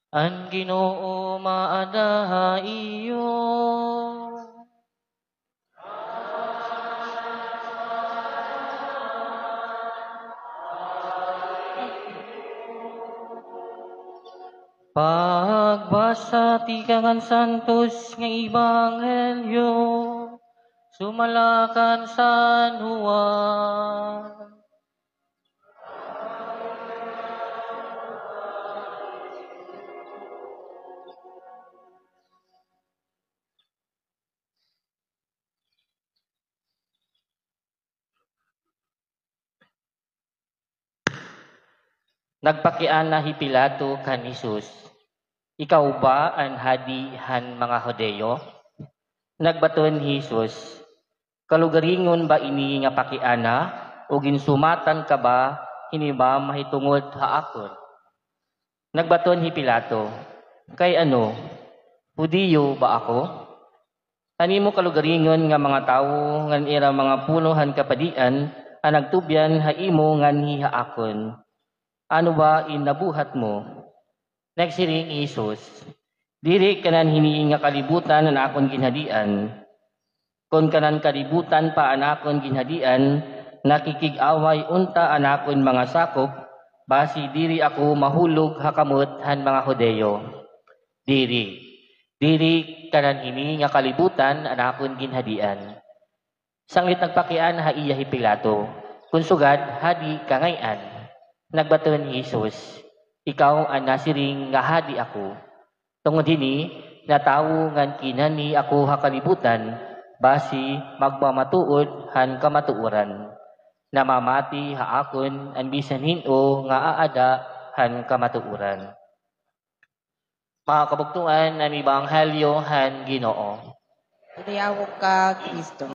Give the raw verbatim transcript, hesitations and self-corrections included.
An Ginoo maada ha iyo. Pagbasa tikang han Santos nga Ebanghelyo sumala kan San Juan. Nagpakiana hi Pilato kan Jesus, "Ikaw ba an hadi han mga Judio?" Nagbaton hi Jesus, "Kalugaringon ba ini nga pakiana, o ginsumatan ka ba hin iba mahitungod ha akon?" Nagbaton hi Pilato, "Kay ano, Judio ba ako? An imo kalugaringon nga mga tawo ngan ira mga puno han kapadian an nagtubyan ha imo nganhi ha akon. Ano ba in nabuhat mo?" Nagsiring hi Jesus, "Diri kanan hini nga kalibutan an akon ginhadian. Kon kanan kalibutan pa an akon ginhadian, nakikig-away unta an akon mga sakop, basi diri ako mahulog ha kamot han mga Judio. Diri, diri kanan hini nga kalibutan an akon ginhadian." Sanglit nagpakiana ha iya hi Pilato, kon sugad hadi ka ngay-an. Nagbaton hi Jesus, "Ikaw an nasiring nga hadi ako. Tungod hini, natawo ngan kinanhi ako ha kalibutan, basi magpamatuod han kamatuoran. Namamati ha akon an bisan hin-o nga aada han kamatuoran." Mga kabugtoan, an Ebanghelyo han Ginoo. Dayawon ka, Kristo.